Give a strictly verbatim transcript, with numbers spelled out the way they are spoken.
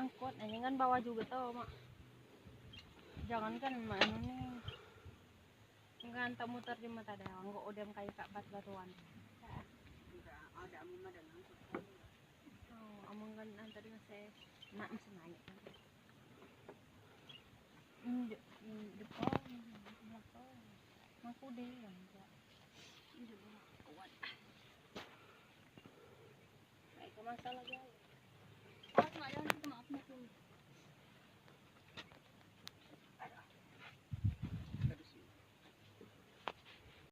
Angkot, ini kan bawa juga toh, Mak. Jangankan mak anu ni. Ngan tak muter di mata dah, anggo odem kai kak bat baruan. Ada amun madan angkot. Oh, amun kan antar dengan saya. Nak mesti naik kan. Hmm, de-, hmm, depan, belakang. Aku deh yang kuat. Ini belum kuat. Baik, ke masalah jauh.